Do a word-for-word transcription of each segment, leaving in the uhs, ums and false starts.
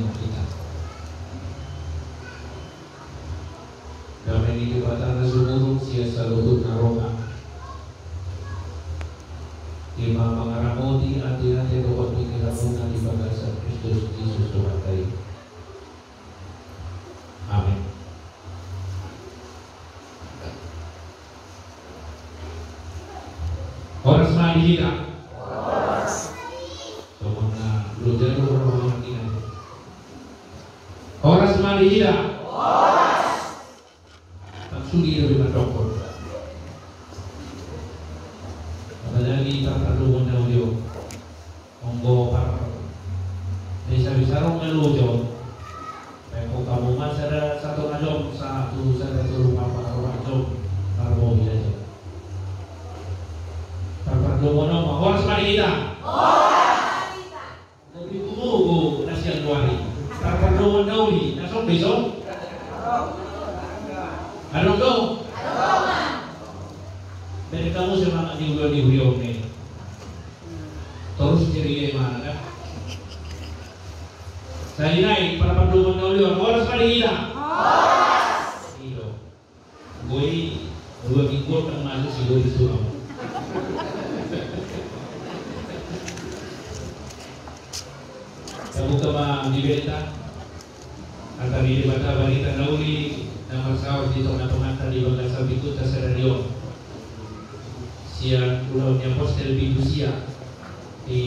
Hita. Dame ni Debata na sumurung sian saluhutna roha, i ma mangaramoti ateate dohot pingkiranmuna di bagasan Kristus Jesus Tuhanta i. Amen. Horas ma di hita. Horas. Songon na loja do rohana. Horas ma di hita. Horas. Maksud i do mandok. Apalagi pardomuan na uli on. Anggo par, bisa-bisa ro nga loja on. Baen hamu ma sada satonga jom, sa tu sada tolu, opat, opat jom. Parmobil aja. Pardomuan on ma, horas ma di hita. Horas ma di hita. Lebih kumogo na sian luari. Pardomuan na uli, na son be son. Adong do. Adong. Dari kamu semangat di uli-uli on. Torus ceria i ma na. Sai nai, pardomuan na uli on, horas ma di hita. Horas. Iyo. Boi, dua minggu kan masuk si boi suam. Tabuka ma di berita. Hata ni Debata, barita na uli na marsaor di tonga-tonganta di bagasan minggunta sadari on. Sian Ulaon ni Apostel bindu sia, di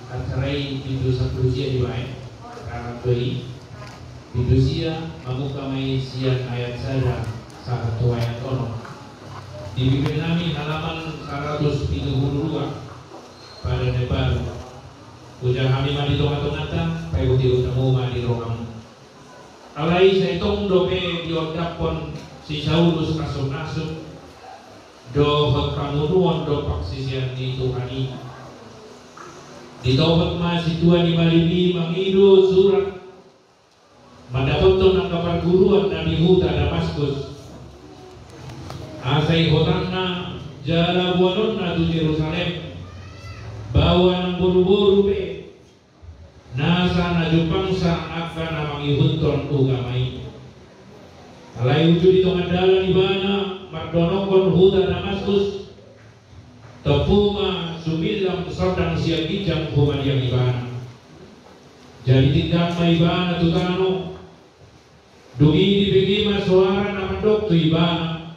acara i bindu sampulu sia dibaen, rarang do i. Bindu sia, mamungka ma i sian ayat sada sahat tu ayat onom. Dipimpin nami halaman saratus pitu pulu dua, Padan na Imbaru. Hujaha hami ma di tonga-tonganta, paihut-ihut hamu ma di rohamu. Alai sai tong dope diondaphon si Saulus asun-asun dohot pangunuon dompak sisean ni Tuhan i, ditohot ma sintua ni malim i mangido surat mandapothon angka parguruan na di huta Damaskus, asa ihotanna jala boanonna tu Jerusalem, baoa nang boru-boru pe, nasa na jumpangsa angka na mangihuthon ugama i. Alai uju di tonga dalan ibana mandonokhon huta Damaskus, tompu ma sumillam sondang sian ginjang humaliang ibana. Jadi tindang ma ibana tu tano. Dung i dibege ma soara na mandok tu ibana,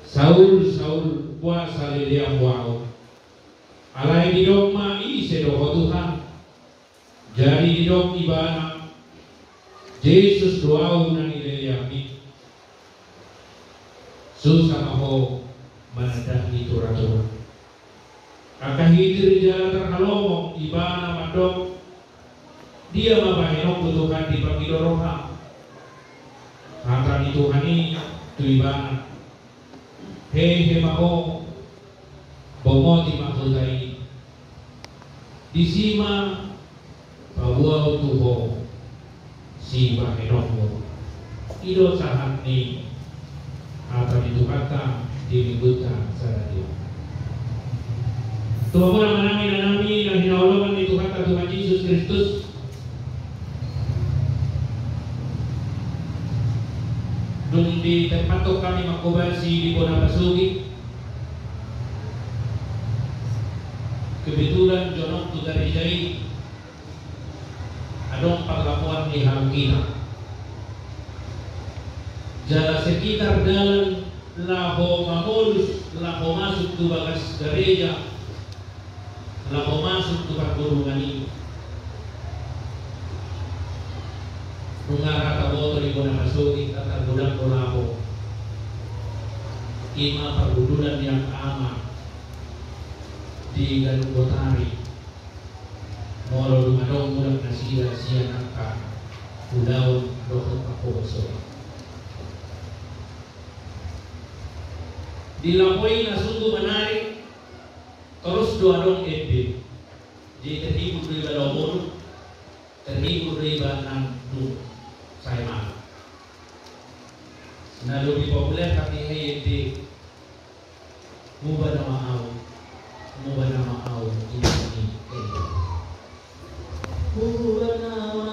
"Saul, Saul, boasa leleanmu ahu?" Alai didok ma, "Ise do ho, Tuhan?" Jadi didok ibana, "Jesus do ahu na nileleanmi. Susa ma ho manandahi tura-tura." Angka hita jala tarhalomong ibana mandok, "Dia ma bahenonku, Tuhan, dipangido roham?" Hata ni Tuhan i tu ibana, "Hehe ma ho, bongoti ma huta i. Disi ma paboa ahu tu ho sibahenonmu." I do sahat ni hata ni Tuhanta di minggunta sadari on. Tu hamuna ma nang inanami na hinaholongan ni Tuhanta Tuhan Jesus Kristus. Dung ditempathon hami manghobasi di bona pasogit, kebetulan jonok tu gareja i adong parlapoan ni halak hita. Jala sekitar dalan laho mamolus, laho masuk tu bagas gareja, laho masuk tu pargurungan i, nunga ra taboto di bona pasogit, targodang do laho. I ma parhundulan ni angka ama di Gadung Botari. Molo dung adong mulak nasida sian angka ulaon dohot panghobason. Di lapo i na sungguh menarik, torus do adong ende. Jadi terhibur do iba laho molo, terhibur do iba nang dung sae malam. Na lobi populer hatiha i ende, "Mubana ma ahu, mubana ma ahu, Tuhan i." Mubana ma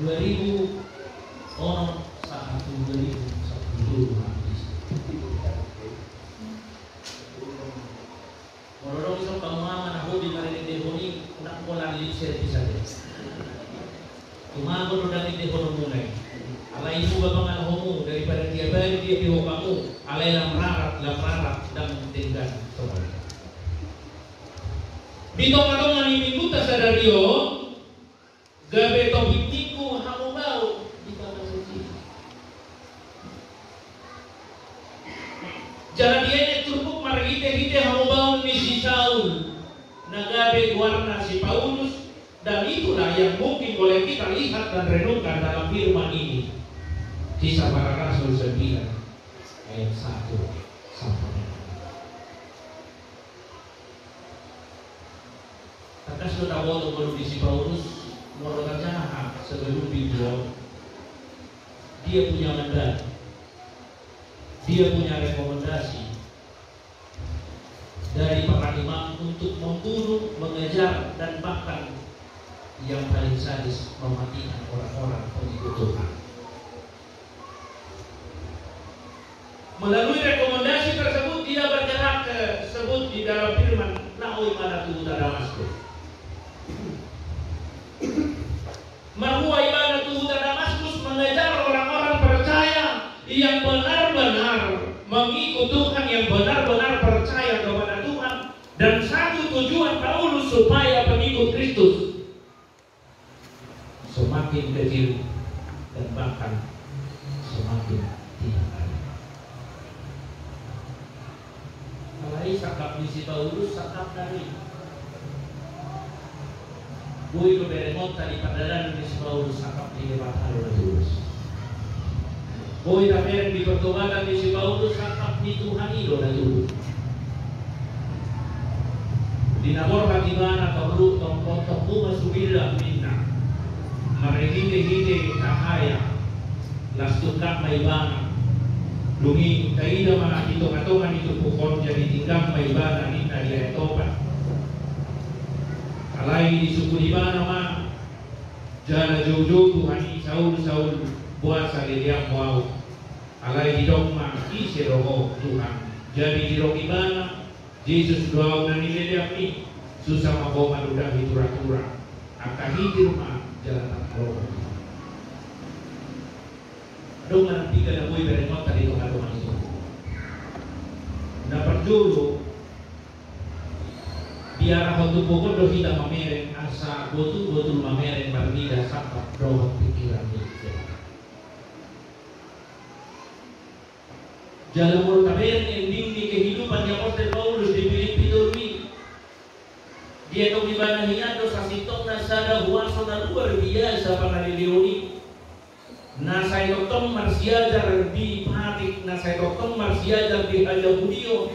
Dua ribu onom sahat tu dua ribu sampulu tolu habis. Molo adong ison hamu ama na hobi marende honi, unang pola di servis saja. Tumagon do dang ende hononmuna i. Alai muba pangalahomu daripada tiap ari dia di hopamu, alai lam rarat, lam rarat, dang denggan tongon. Di tonga-tonga ni mingguta sadari on, gabe topik minggu hamubaon di bagasan Jesus. Jala dienet turpuk marhite-hite hamubaon ni si Saul na gabe goarna si Paulus, dan itulah yang mungkin boleh kita lihat dan renungkan dalam firman ini. Kisah Para Rasul sembilan ayat satu sampai. Tangkas do taboto molo di si Paulus, molo tajaha sebelum video, dia punya mandali, dia punya rekomendasi dari para imam untuk membunuh, mengejar, dan bahkan yang paling sadis, mematikan orang-orang pengikut Tuhan. Melalui rekomendasi tersebut, dia bergerak ke, sebut di dalam firman, laho ibana tu huta Damaskus. Marhua ibana tu huta Damaskus mengejar orang-orang percaya yang benar-benar mengikut Tuhan, yang benar-benar percaya kepada Tuhan, dan satu tujuan Paulus supaya pengikut Kristus semakin kecil dan bahkan semakin tidak ada. Alai sangkap ni si Paulus sangkap nari. Boi do berengonta di pardalanan ni si Paulus sangkap ni Debata do na tulus. Boi tabereng di pertobatan ni si Paulus sangkap ni Tuhan i do na tulus. Di na borhat ibana, torru, tongkot, tongku ma subira ninna. Marhite-hite cahaya, las tungkap ma ibana. Dung i taida ma di tonga-tonga ni turpuk on, jadi tinggang ma ibana ninna di ayat opat. Alai disungkun ibana ma, jala joujou Tuhan i, Saul, Saul, boasa leleanmu ahu? Alai didok ma, ise do ho Tuhan? Jadi didok ibana, Jesus do ahu na nileleanmi. Susa ma ho manudahi tura-tura. Angka hitir ma jala tarpalomo. Adong ma na piga na boi berengonta di tonga-tonga ni turpuk. Na parjolo, diarahon turpuk on do hita mamereng asa botul-botul mamereng marnida sangkap dohot pikiran ni hita. Jala molo tabereng ending ni kehidupan ni Apostel Paulus di Filipi tolu i, dietong ibana hian do sasintongna sada huaso na luar biasa pangaleleon i. Na sai tongtong marsiajar di patik, na sai tongtong marsiajar di hajahudion,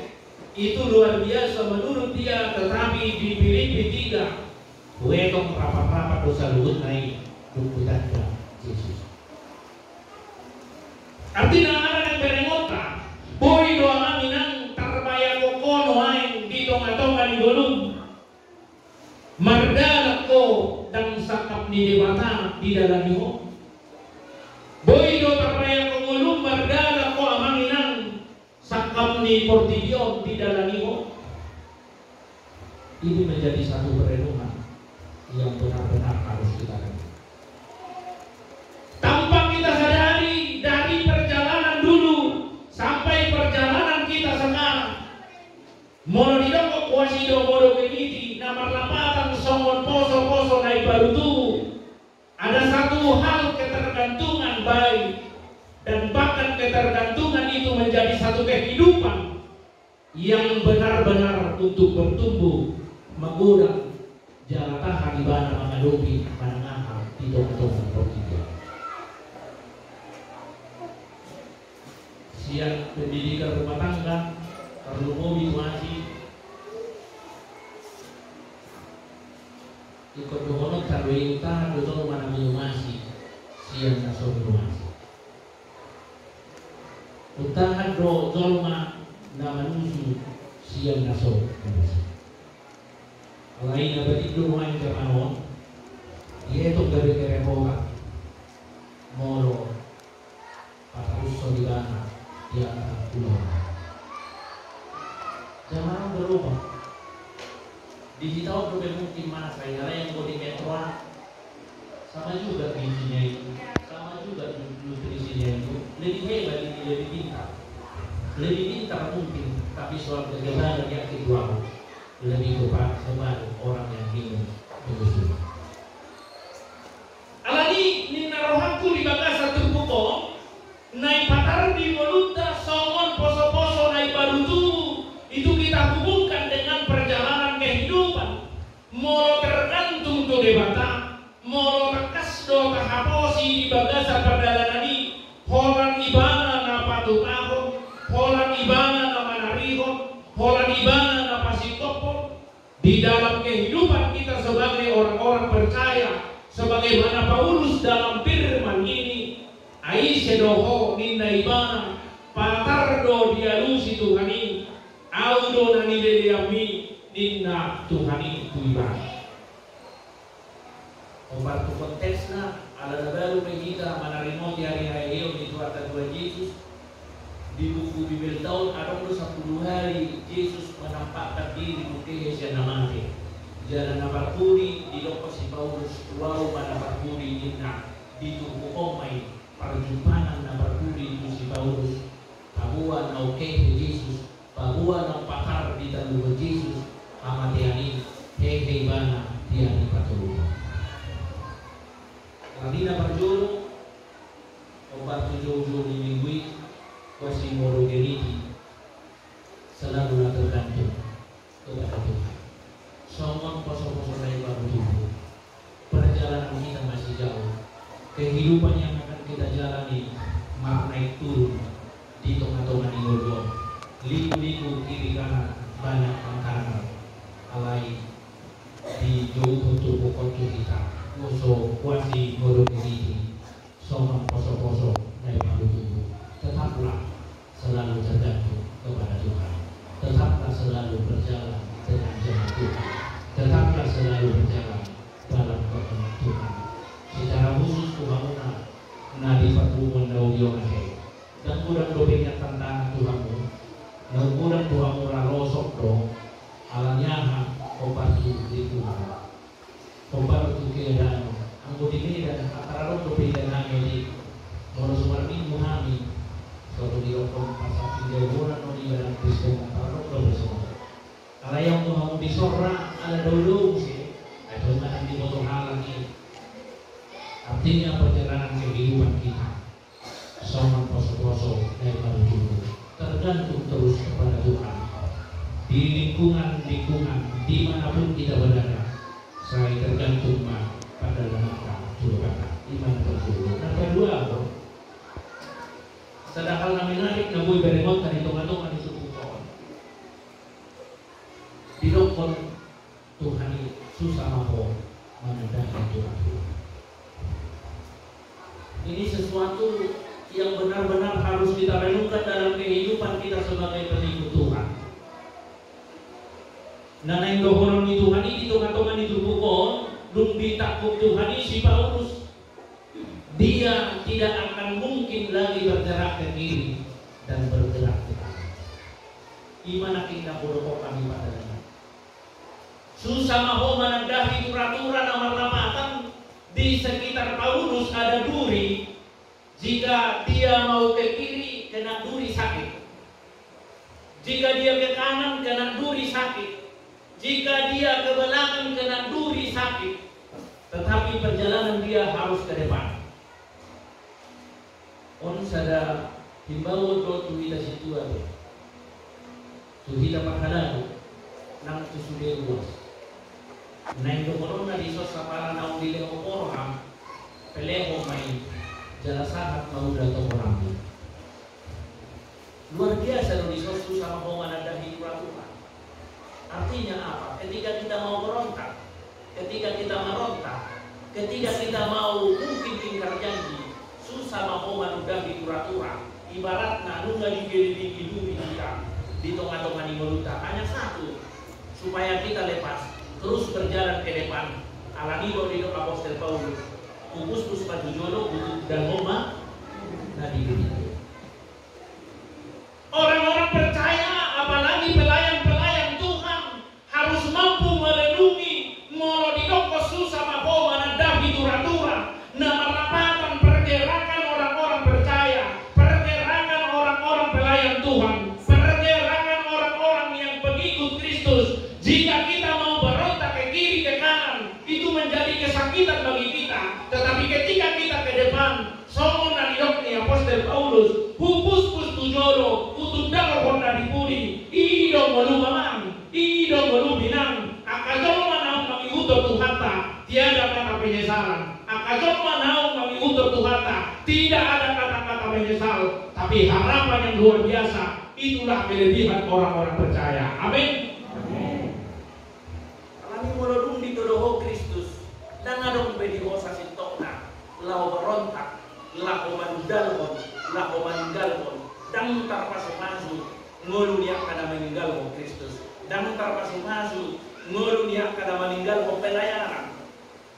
itu luar biasa menurut dia, tetapi di Filipi tiga, huetong rapat-rapat do saluhutna i dung hutanda Jesus. Artina aha na naeng berengonta? Boi do amang inang tarbayangkon ho nuaeng di tonga-tonga ni ngolum, mardalan ho ndang sangkap ni Debata didalani ho. Boi do tarbayangkon ngolum mardalan ho amang inang sangkap ni portibi on didalani ho. Ini menjadi satu perenungan yang benar-benar harus kita renung. Tanpa kita sadari, dari perjalanan dulu sampai perjalanan kita sekarang, molo didok kuasi do modom mengiti na marlapatan songon poso-poso na imbaru tubu, ada satu hal ketergantungan baik, dan bahkan ketergantungan itu menjadi satu kehidupan yang benar-benar untuk bertumbuh, menggodang, jala tahan ibana mangadopi manang aha di tonga-tonga ni portibi on. Sian pendidikan rumah tangga, tarlumobi tu asi. Ingkon dohononta do i, untahan do jolma na minum asi sian na so minum asi. Untahan do jolma na manusu sian na so manusu. Alai na badik do nuaeng jaman on, dietong gabe kerepotan. molo patarushon ibana di angka ulaon. Jamaah berubah. Di hita on dope mungkin manang sai na lain, bodi metroa, sama juga gizinya itu, sama juga nu-, nutrisinya itu, lebih hebat ini, lebih pintar. Lebih pintar mungkin, tapi soal kekebalan yakin gua lebih hebat, hebat orang yang minum menyusui. Alani ninna rohangku di bagasan turpuk on, na i patar di ngolunta songon poso-poso na i baru tubu, itu kita hubungkan dengan perjalanan kehidupan. Molo tergantung tu Debata, molo tangkas do tahaposi di bagasan pardalanan i, holan ibana na patupahon, holan ibana na manarihon, holan ibana na pasingkophon, di dalam kehidupan kita sebagai orang-orang percaya, sebagaimana Paulus dalam firman ini, ai ise do ho ninna ibana, patar do dialusi Tuhan i, au do na nileleanmi ninna Tuhan i tu ibana. Hombar tu konteksna, ala na baru pe hita manarimoti ari haheheon ni Tuhanta Tuhan Jesus, di buku Bibelta on adong do sampulu hali Jesus menampakkan diri mungkehe sian na mate. Jala na parpudi didokkon si Paulus, tu au ma na parpudi ninna, di turpuk on ma i parjumpanan na parpudi tu si Paulus. Paboa naung hehe Jesus, paboa naung patar ditaluhon Jesus hamatean i, hehe ibana di ari patoluhon. Alani na parjolo, hombar tu joujou ni minggu i, quasimodogeniti, selalu na tergantung kepada Tuhan. Songon poso-poso na i baru tubu, perjalanan kita masih jauh. Kehidupan yang akan kita jalani marnaik turun di tonga-tonga ni ngolu on. Liku-liku kiri kanan, banyak tantangan. Alai dijouhon turpuk on tu hita, poso, quasimodogeniti, songon poso-poso na i baru tubu. Tetaplah selalu tergantung kepada Tuhan. Tetaplah selalu berjalan dengan jalan Tuhan. Tetaplah selalu berjalan dalam kehendak Tuhan. Secara khusus tu hamuna na di parpunguan na uju on, ate. Ndang godang dope nian tantangan tu hamu. Ndang godang tu hamu, ra rosok do. Alani aha? Hombar tu lingkungan. Hombar tu keadaan. Anggo di Medan, antara adong dope idanami, ate. Molo so marminggu hami, so tung didokkon pasamping jauhonan on di badan Kristen, antara adong dope songon. Alai anggo hamu di son ra, ala daulou muse, ai tung manang diboto halak i. Artinya perjalanan kehidupan kita songon poso-poso na i baru tubu, tergantung terus kepada Tuhan. Di lingkungan-lingkungan di mana pun kita berada, sai tergantung ma pandalananta tu Debata. I ma na parjolo. Na paduahon, sada hal na menarik na boi berengonta di tonga-tonga ni turpuk on. Didokkon Tuhan i, susa ma ho manandahi aturan. Ini sesuatu yang benar-benar harus kita renungkan dalam kehidupan kita sebagai pengikut Tuhan. Na naeng dohonon ni Tuhan i di tonga-tonga ni turpuk on, dung ditangkup Tuhan i si Paulus, dia tidak akan mungkin lagi bergerak ke kiri dan bergerak ke kanan. I ma nangkin na hudokhon hami pardalanan. Susa ma ho manandahi tura-tura na marlapatan. Di sekitar Paulus ada duri. Jika dia mau ke kiri, kena duri sakit. Jika dia ke kanan, kena duri sakit. Jika dia ke belakang, kena duri sakit. Tetapi perjalanan dia harus ke depan. On sada himbauan do tu hita sintua, tu hita parhalado nang tu sude ruas. Naeng dohononna dison, apala naung dilehon roham, pelehon ma i, jala sahat ma uda tu roham. Luar biasa do dison, susa ma ho manandahi tura-tura. Artinya apa? Ketika kita mau berontak, ketika kita merontak, ketika kita mau mungkin ingkar janji, susa ma ho manandahi tura-tura. Ibaratna nunga digeledengi duri hita di tonga-tonga ni ngolunta. Hanya satu, supaya kita lepas, terus berjalan ke depan. Alani do didok Apostel Paulus, Pupus ma tu jolo, utut dalhon ma na di pudi. Orang-orang percaya, apalagi pelayan-pelayan Tuhan, harus mampu merenungi, molo didok ho susah ma ho manandapi tura-tura, na marlapatan pergerakan orang-orang percaya, pergerakan orang-orang pelayan Tuhan, pergerakan orang-orang yang pengikut Kristus. Jika kita mau berontak ke kiri ke kanan, itu menjadi kesakitan bagi kita. Tetapi ketika kita ke depan, songon na nidok ni apostel Paulus, hupuspus tu jolo, utundalhon na di pudi, i do ngolu, amang, i do ngolu, inang. Angka jolma naung mangihuthon Tuhanta, tiada kata penyesalan. Angka jolma naung mangihuthon Tuhanta, tidak ada kata-kata menyesal. Tapi harapan yang luar biasa, itulah kelebihan orang-orang percaya. Amin. Amin. Alani molo dung ditodo ho Kristus, ndang adong be di ho sasintongna laho berontak, laho manundalhon, laho maninggalhon. Ndang tarpasupasu ngolu ni angka na maninggalhon Kristus. Ndang tarpasupasu ngolu ni angka na maninggalhon pelayanan.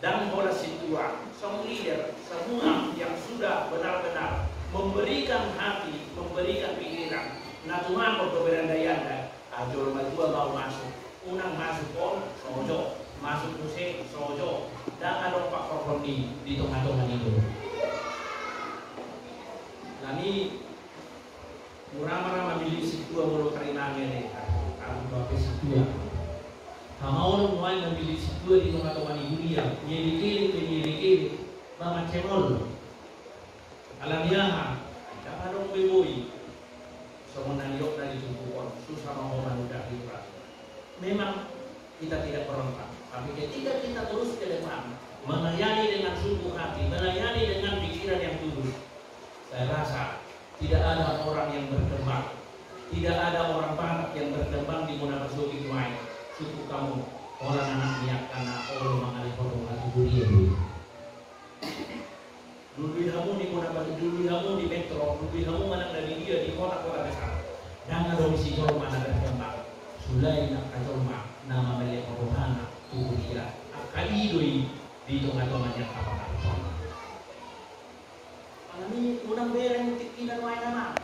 Ndang holan sintua, song leader, semua yang sudah benar-benar memberikan hati, memberikan pikiran, na tumangkon do berandai-andai. Ah, jolma dua mau masuk. Unang masuk on, sojo. Masuk muse, sojo. Ndang adong pangkorhon ni di tonga-tonga ni jolo. Alani mura ma ra mamillit sintua molo tarimange de. Ahu do pe sintua. Hamaolon nuaeng mamillit sintua di tonga-tonga ni huria. Nielek-elek pe nielek-elek. Mamancemol. Alani aha? Ndang adong be boi. Songon na nidok na di turpuk on, susah ma ho manandapi tura-tura. Memang kita tidak berontak, tapi ketika kita terus ke depan, melayani dengan sungguh hati, melayani dengan pikiran yang tulus, saya rasa tidak ada orang yang berkembang, tidak ada orang Batak yang berkembang di muna pasogit nuaeng. Suku kamu, orang anak niat karena Allah mengalih orang lagi dulu ya dulu. Lului hamu di muna, lului hamu di metro, lului hamu manang na di dia di kota-kota besar. Ndang adong sijolma na berkembang. Sulahi angka jolma na mamelehon rohana tu huria. Angka i do i di tonga-tonga ni angka pangalupan. Alani unang bereng tingki na nuaeng, amang.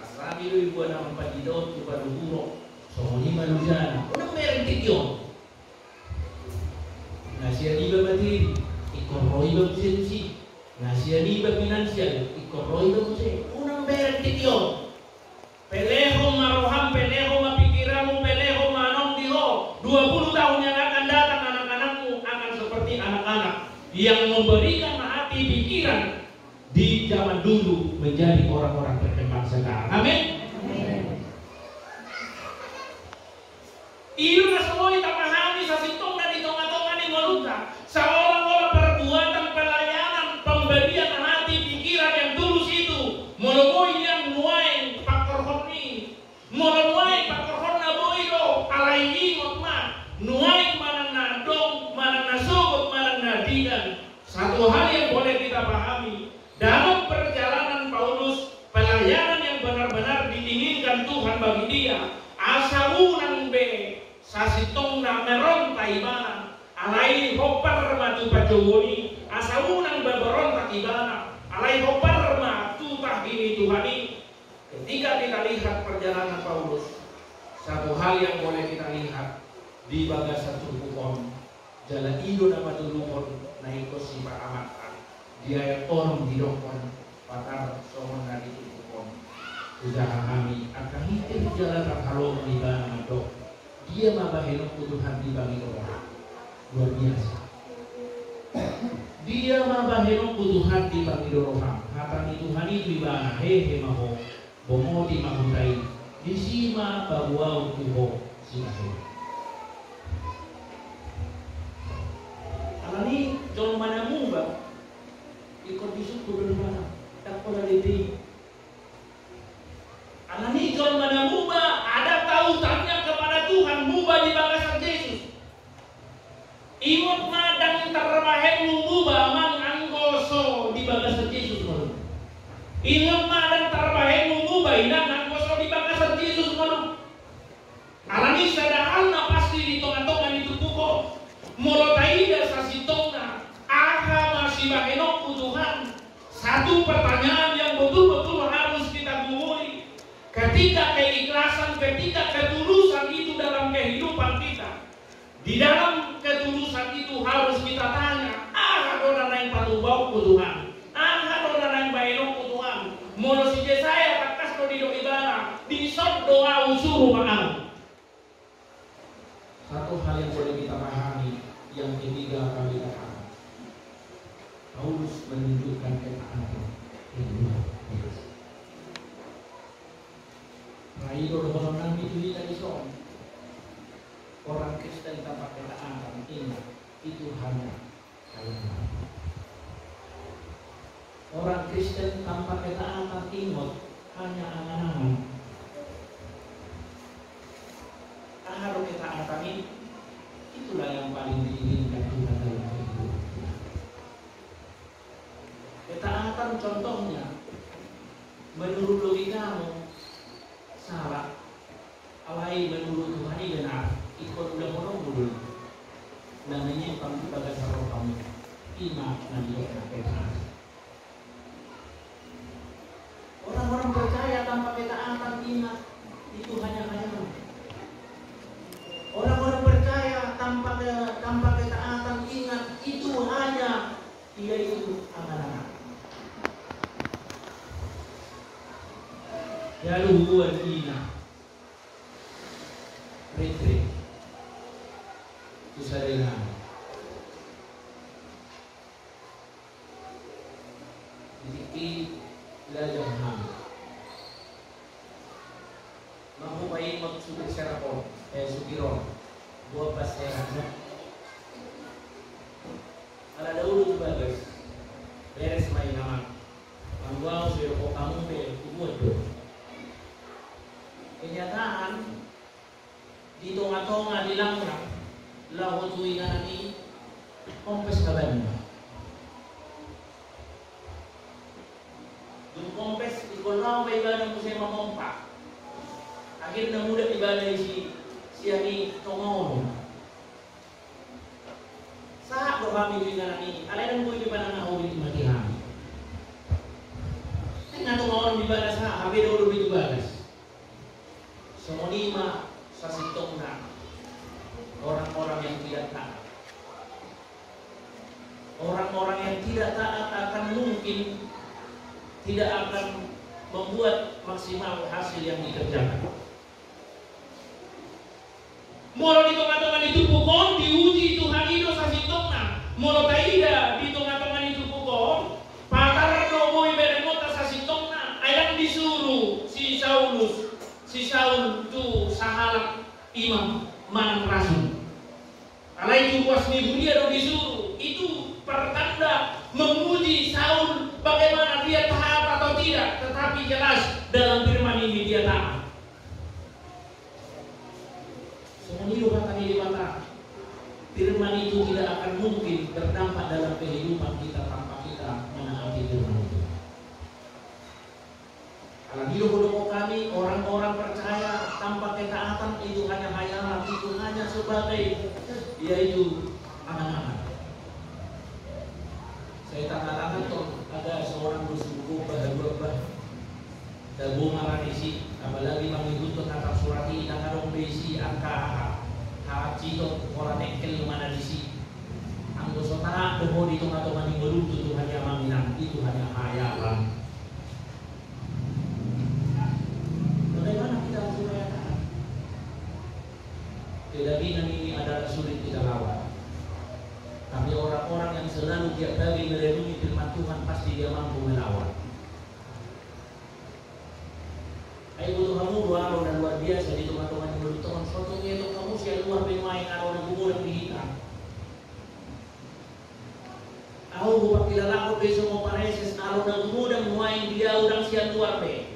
Rasami do i buha na mampandidaon tu paduhur on. Songon i ma lujana. Unang bereng tingki on. Na sian iba materi, ingkon ro iba muse tusi. Na sian iba finansial, ingkon ro iba muse. Unang bereng tingki on. Pelehon ma roham, pelehon ma pikiranmu, pelehon ma anong di ho. Dua puluh tahun yang akan datang, anak-anakmu akan seperti anak-anak yang memberikan hati pikiran di zaman dulu menjadi orang-orang berkembang sekarang. Amin. Amin. I do na so boi tapahami sasintongna di tonga-tonga ni ngolunta. Seolah-olah perbuatan pelayanan, pemberian hati, pikiran yang tulus itu, molo boi nian nuaeng pangkorhon i, molo nuaeng pangkorhonna boi do, alai ingot ma, nuaeng manang na adong, manang na sogot, manang na dingkan. Satu hal yang boleh kita pahami, dalam perjalanan Paulus, pelayanan yang benar-benar diinginkan Tuhan bagi dia, asa unang be sasintongna meronta ibana, alai hombar ma tu panjouon i, asa unang be berontak ibana, alai hombar ma tu tahi ni Tuhan i. Ketika kita lihat perjalanan Paulus, satu hal yang boleh kita lihat di bagasan turpuk on, jala i do na matuduhon na ingkon sipaamanta. Di ayat onom didokkon patar songon na di turpuk on. Hujaha hami angka hita di jala tarhalomo ibana mandok. Dia ma bahenonku Tuhan di pangido roham. Luar biasa. Dia ma bahenonku Tuhan di pangido roham. Hata ni Tuhan i tu ibana, hehe ma ho. Bomoti ma huta i. Disi ma paboaon tu ho sibahen. Alani jolma na muba ingkon disungkun do Debata. Ndang pola dete i. Alani jolma na muba, ada tautannya kepada Tuhan, muba di bagasan Jesus. Ingot ma, ndang tarbahenmu muba, amang, anggo so di bagasan Jesus ngolum. Ingot ma, ndang tarbahenmu muba, inang, anggo so di bagasan Jesus ngolum. Alani sada hal na pasti di tonga-tonga ni turpuk on, molo taida sasintongna, aha ma si Bahenonku Tuhan, satu pertanyaan yang betul-betul harus kita gumuli. Ketika keikhlasan, ketika ketulusan itu dalam kehidupan kita, di dalam ketulusan itu harus kita tanya, aha do na naeng patupaonku Tuhan? Aha do na naeng bahenonku Tuhan? Molo si Jesaya tangkas do didok ibana, dison do ahu, suru ma ahu. Satu hal yang boleh kita pahami, yang ketiga kami pahami. Paulus menunjukkan ketaatan yang luar biasa. Nah, itu dohonon nami tu hita dison. Orang Kristen tanpa ketaatan, ingat, itu hanya Orang Kristen tanpa ketaatan, ingot, hanya angan-angan. Aha do ketaatan i? Itulah yang paling diinginkan Tuhan dalam kehidupan kita. Ketaatan contohnya, menurut logikamu, salah. Alai menurut Tuhan i benar, ingkon ulahonon do i. Na menyimpang di bagasan rohamu, i ma na nidok na ketaatan. Orang-orang percaya tanpa ketaatan, ingat, itu hanya khayalan. Orang-orang percaya tanpa ke-, tanpa ketaatan, ingat, itu hanya, ia itu angan-angan. Ya, luhuan ina. Retret. Tu sadari on. Di tingki lajang hami. Mampu paingot supir serap on, eh, supir on. Buat pas serap on. Ala dahulu tu bagas. Beres ma i nama. Anggo ahu so didok hamu pe, hubuat do. Kenyataan, di tonga-tonga di langlang, laho tu inganan i, kompes habanna. Dung kompes, ingkon laho ma ibana muse mamompa. Akhirna mudar ibana disi, sian i tonga onom. Sahat do hami tu inganan i, alai ndang boi be manang aha orit i mate hami. Nunga tonga onom ibana sahat, hape do dope tu bagas. Songon i ma sasintongna orang-orang yang tidak taat. Orang-orang yang tidak taat akan mungkin tidak akan membuat maksimal hasil yang dikerjakan. Molo di tonga-tonga ni turpuk on diuji Tuhan i do sasintongna. Molo taida di tonga-tonga ni turpuk on, patar do boi berengonta sasintongna. Ai ndang disuru si Saulus, si Saul tu sahalak imam manang rasul. Alai tu ruas ni huria do disuru. Itu pertanda menguji Saul bagaimana dia taat atau tidak. Tetapi jelas dalam firman ini dia taat. Songon i do hata ni Debata. Firman itu tidak akan mungkin berdampak dalam kehidupan kita tanpa kita menaati firman itu. Alani i do hudokhon hami, orang-orang percaya tanpa ketaatan itu hanya hayalan, itu hanya sebagai, yaitu angan-angan. Sai tangan-angan tu, ada seorang dusun gobah, dua bah. Tabo ma ra disi, apalagi mangihuthon na tarsurat i, ndang adong be disi angka aha, haciton, pola dengkel ma na disi. Anggo so taat do ho di tonga-tonga ni ngolum tu Tuhan i, amang inang, itu hanya hayalan. Bagaimana kita supaya taat? Keyakinan ini adalah sulit kita lawan. Tapi orang-orang yang selalu tiap hari merenungi firman Tuhan, pasti dia mampu melawan. Ai boto hamu do alo na luar biasa di tonga-tonga ni ngolunta on, so tung ia tong hamu sian luar be nuaeng alo na gumodang di hita. Ahu hupakilalahon be songon pareses alo na gumodang nuaeng di ahu, ndang sian luar be.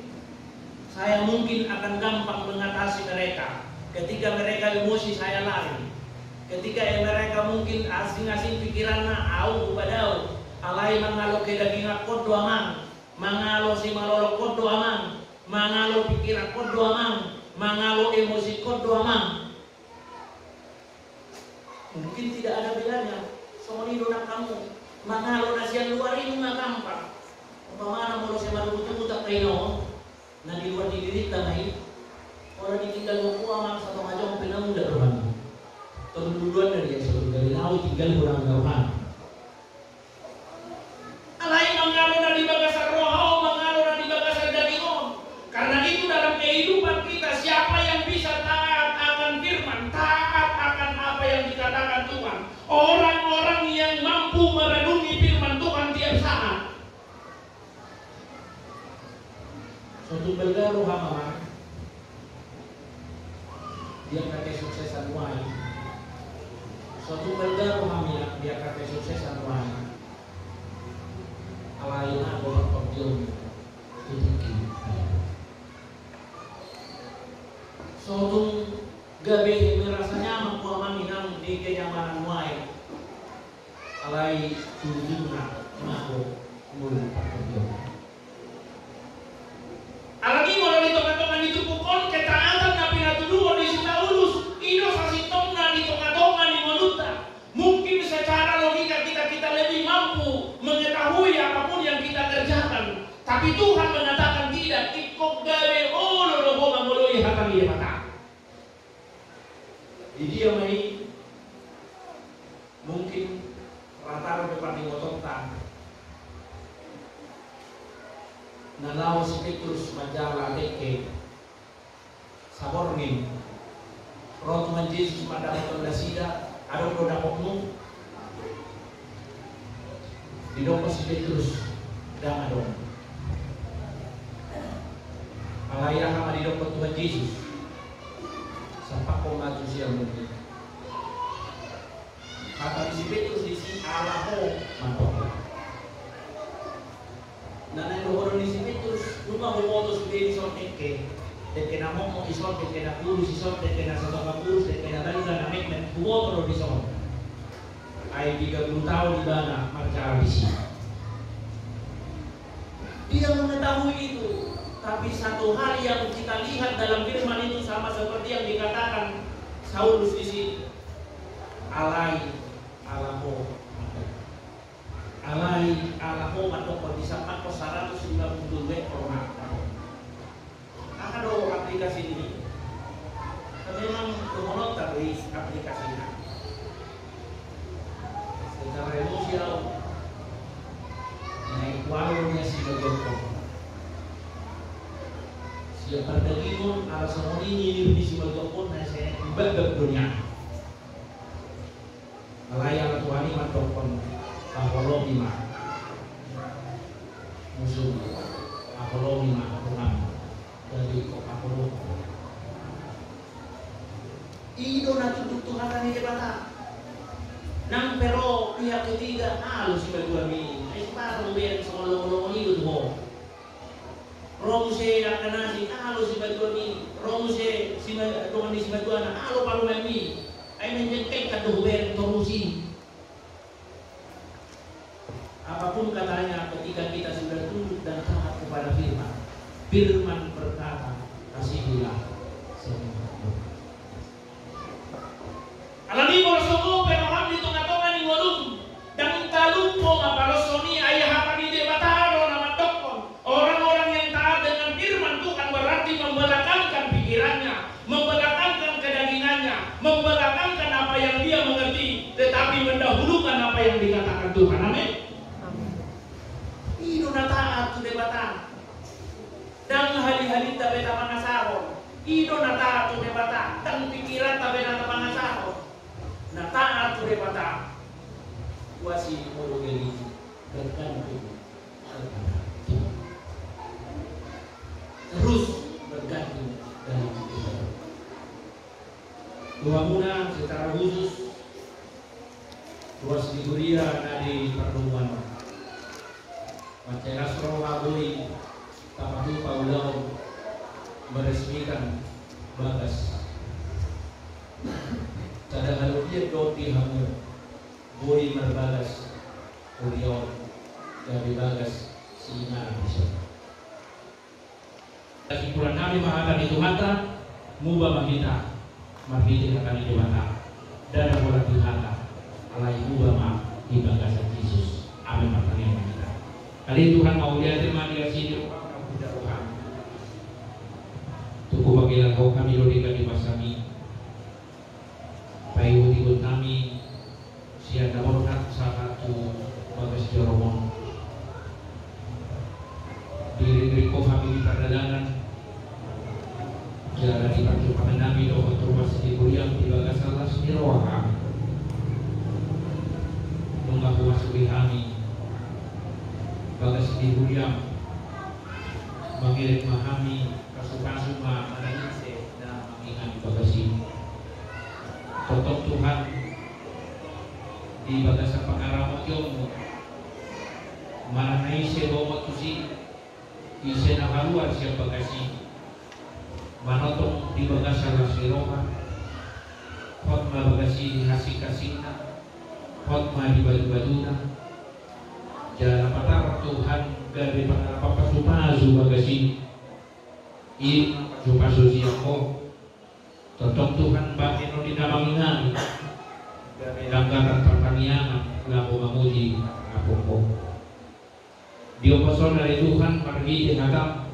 Saya mungkin akan gampang mengatasi mereka ketika mereka emosi, saya lari. Ketika mereka mungkin asing-asing pikiranna, ahu hupadao. Alai mangalo kedagingankon do amang, mangalo simalolonkon do amang, mangalo pikirankon do amang, mangalo emosinkon do amang. Mungkin tidak ada bedanya. Songon i do nang hamu. Mangalo na sian luar i nunga gampang. Umpamana molo sai marungutungut angka i, na di luar ni dirinta ma i. Olo, ditinggal ho amang satonga jom pe na mula rohana. Tolu duluan dari yang sebelum dari laut tinggal kurang rohana. Alai mangalo na di bagasan roha on, mangalo na di bagasan daging on. Karena itu dalam kehidupan kita, siapa yang bisa taat akan firman, taat akan apa yang dikatakan Tuhan? Orang-orang yang mampu merenungi firman Tuhan tiap saat. So tung balga roham amang di angka kesuksesan nuaeng. So tung balga roham inang di angka kesuksesan nuaeng. Alai na borat panggion tu tingki. So tung gabe merasa nyaman ho amang inang di kenyamanan nuaeng. Alai tu ujungna mabok mulu panggion. Alani molo di tonga-tonga ni turpuk on ketaatan na pinatuduhon ni si Paulus, i do sasintongna di tonga-tonga ni ngolunta. Mungkin secara logika kita, kita lebih mampu mengetahui apapun yang kita kerjakan. Tapi Tuhan mengatakan tidak, ingkon gabe olo do ho mangoloi hata ni Debata. Di dia ma i mungkin rata do pandibotonta na laho si Petrus manjala dengke saborngin. Ro Tuhan Jesus mandapothon nasida, adong do dapotmu? Didok si Petrus, ndang adong. Alai aha ma didok Tuhan Jesus? Sampakkon ma tu siamun i. Hata ni si Petrus disi ala ho mandok. Na naeng dohonon ni si Petrus, nunga huboto sude dison dengke. Dengke na mokmok dison, dengke na kurus dison, dengke na satonga kurus, dengke na balga, na metmet, huboto do dison. Ai piga pulu taon ibana marjala disi. Dia mengetahui itu, tapi satu hal yang kita lihat dalam firman itu sama seperti yang dikatakan Saulus disi. Alai ala ho. Alai ala ho mandokkon, disampakkon saratus lima pulu tolu ekor ma. Aha do aplikasi ni i? Kan memang dohononta do i aplikasina. Secara emosi au naeng hualo nian simajuakkon. Sian pardagingon ala songon i nyinyir ni simajuakkon na sai hubagbag do nian. Alai ala Tuhan i mandokkon, paholongi ma musum, paholongi ma Tuhan, jadi kok paholongi. I do na tunduk tu hata ni Debata. Nang pe ro pihak ketiga, alo simajuam i, ai sipata hubereng songon lomolomon i do tu ho. Ro muse angka na asing, alo simajuam i. Ro muse sima-, dongan ni simajuana, alo parumaenmi. Ai menjengkelkan do hubereng torus i. Apapun katanya, ketika kita sudah tunduk dan taat kepada firman, firman berkata, "Kasihilah semua." Alani molo songon i pe roham di tongatonga ni ngolum, ndang talup ho ma parosson i, ai hata ni Debata do na mandokkon. Orang-orang yang taat dengan firman Tuhan berarti membelakangkan pikirannya, membelakangkan kedagingannya, membelakangkan apa yang dia mengerti, tetapi mendahulukan apa yang dikatakan Tuhan. Amin. Amin. I do na taat tu Debata. Ndang halihalinta be tapangasahon. I do na taat tu Debata, ndang pikiranta be na tapangasahon. Na taat tu Debata, huasi molo geli, bergantung kepada Tuhan. Terus bergantung dalam ibadah. Tu hamuna secara khusus, ruas di huria na di pardomuan on. Mansai las roha boi tapatupa ulaon meresmikan bagas. Sada halobian do di hamu boi marbagas huria on, gabe bagas siingana dison. Kesimpulan nami ma hata ni Tuhanta, muba ma hita marhite hata ni Debata. Ndada holan di hata, alai muba ma di bagasan Jesus. Ale Tuhan, mauliate ma di asi ni roham, na hujaha roham. Tung hupagelahon hami do denggan ni basami. Paihutihut hami sian na borhat sahat tu bagas joro-Mu. Diiringiring Ho hami di pardalanan, jala di parjumpangan nami dohot ruas ni huriam di bagasan las ni roha hami. Nunga humasui hami bagas ni huriam, mangelek ma hami, pasupasu ma manang ise na mangihuthon bagas i. Tongtong Tuhan, di bagasan pangaramotionMu, manang na ise bongot tusi, ise na haluar sian bagas i, manongtong di bagasan las ni roha, hot ma bagas i di hasingkasingna, hot ma di batubatuna. Jala patar Tuhan, gabe pangarapan pasupasu bagas i. I ma pasupasu sian Ho. Tongtong Tuhan, bahen on di na mangihuthon, gabe langgatan partangiangan laho mamuji, laho Ho. Diompashon ale Tuhan marhite hataM,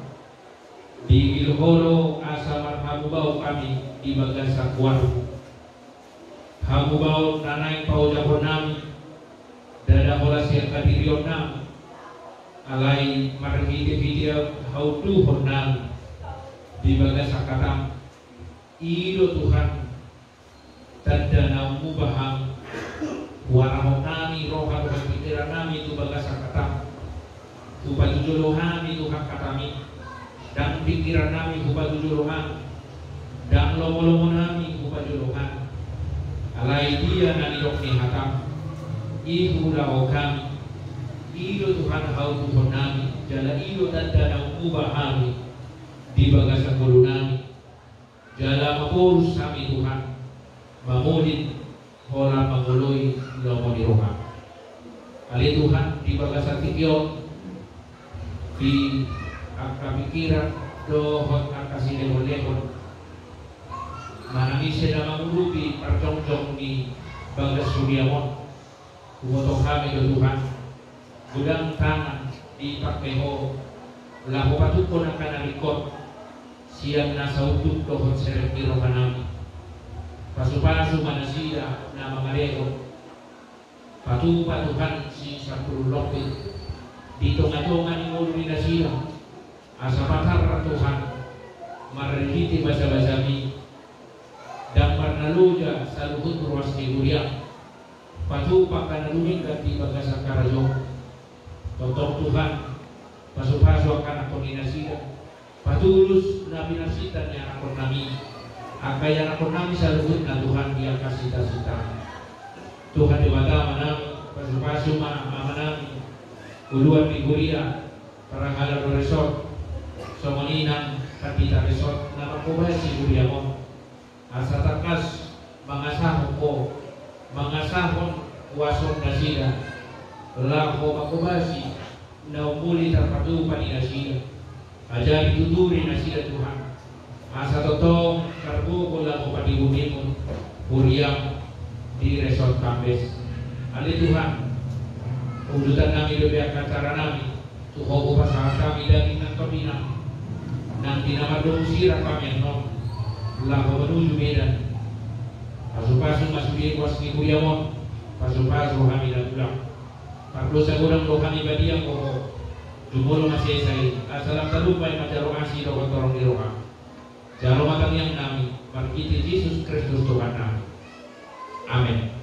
digil Ho do asa marhamubaon hami di bagasan goarMu. Hamubaon na naeng paojahon nami, ndada holan sian hadirion nami, alai marhitehite haunduhon nami di bagasan hataM. I do Tuhan, tanda na ummuba Ham, huarahon nami roha dohot pingkiran nami tu bagasan hataM. Hupatujolo hami Tuhan hataMi, ndang pingkiran nami hupatujolo hami, ndang lomolomo nami hupajolo hami. Alai dia na nidok ni hataM, i huulahon hami. I do Tuhan haunduhon nami, jala i do tanda na ummuba hami di bagasan ngolu nami. Jala maporus hami Tuhan, mamolin holan mangoloi lomo ni roha. Ale Tuhan, di bagasan tingki on, di angka pingkiran dohot angka silehonlehon, manang ise na mangurupi parjongjong ni bagas huriaM on, huboto hami do Tuhan, godang tangan dipangke Ho, laho patuphon angka na ringkot sian na saunduk dohot serep ni roha nami. Pasupasu ma nasida na mangalehon. Patupa Tuhan sisampulu lompi di tongatonga ni ngolu ni nasida. Asa patar Tuhan, marhite basabasaMi, ndang marnaloja saluhut ruas ni huriaM. Patupa angka na dumenggan di bagasan harajaon. Tongtong Tuhan, pasupasu angka anakhon ni nasida. Patulus na pinarsinta ni anakhon nami, angka ianakhon nami saluhutna Tuhan di angka sintasinta. Tuhan Debata Amanami, pasupasu ma Amanami, uluan ni huria, parhalado resort, songon i nang pandita resort na manghobasi huriaM on. Asa tangkas mangasahon Ho, mangasahon kuasoM nasida, laho manghobasi na umuli tarpatupa di nasida. Ajari, tuturi nasida Tuhan, asa tongtong targogo laho patimbuntimbun huriaM di resort Kambes. Ale Tuhan, udutan nami dope angka acara nami, tu Ho hupasahat hami daging nang tondi nami, nang di na mardomu sirang hami annon, laho manuju Medan. Pasupasu ma sude ruas ni huriaM on, pasupasu hami na tulang. Pardosa godang do hami badiang Ho, jumolo ma sesa i, asa lam talupa i manjalo asi dohot torop ni roha. Jalo ma tangiang nami, marhite Jesus Kristus Tuhan nami. Amen.